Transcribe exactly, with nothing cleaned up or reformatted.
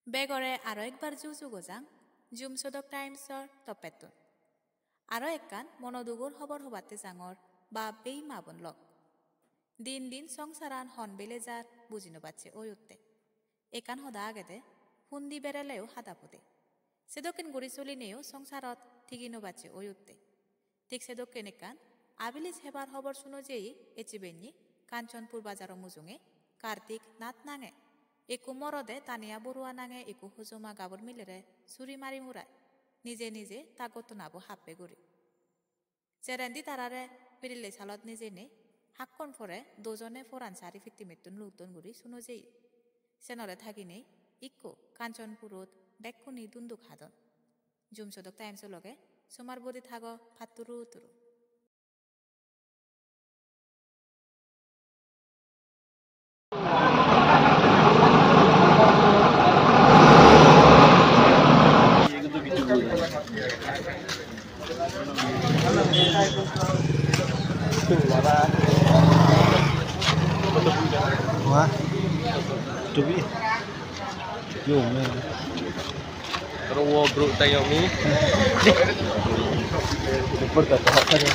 Begore aro ekbar ju ju gojang, Jum Sodok Times-or toppettun. Aro ekkan mono dugor hobor hobatte jangor bap bei ma bon lok. Din din songsaran hon bele jar buji no bacche oi utte. Ekkan hoda agede, hundi bereleo hada pode. Sedokken guri solineyo songsarot tigi no bacche oi utte. Thik sedokken ekkan abilis hebar hobor suno jeye ecche bennye Kanchanpur bajaro mujunge Kartik Nath nange ekko morode Tania Borua nange ekko hojoma gabur milere suri mari murai, nije nije ta gottonabo happe guri. Jerendi tarare pirille salot nejenei, hakkon pore dojone poran sari pittimittun lutton guri suno jeye. Senore thaginei ikko Kanchanpurot bekkune dunduk hadon. Jum Sodok Times-o loge somar bodi thago, patturu turu. Wah, tubi. Yo, man. Aro wo bro tayo mi. ऊपर का तो हटा दे।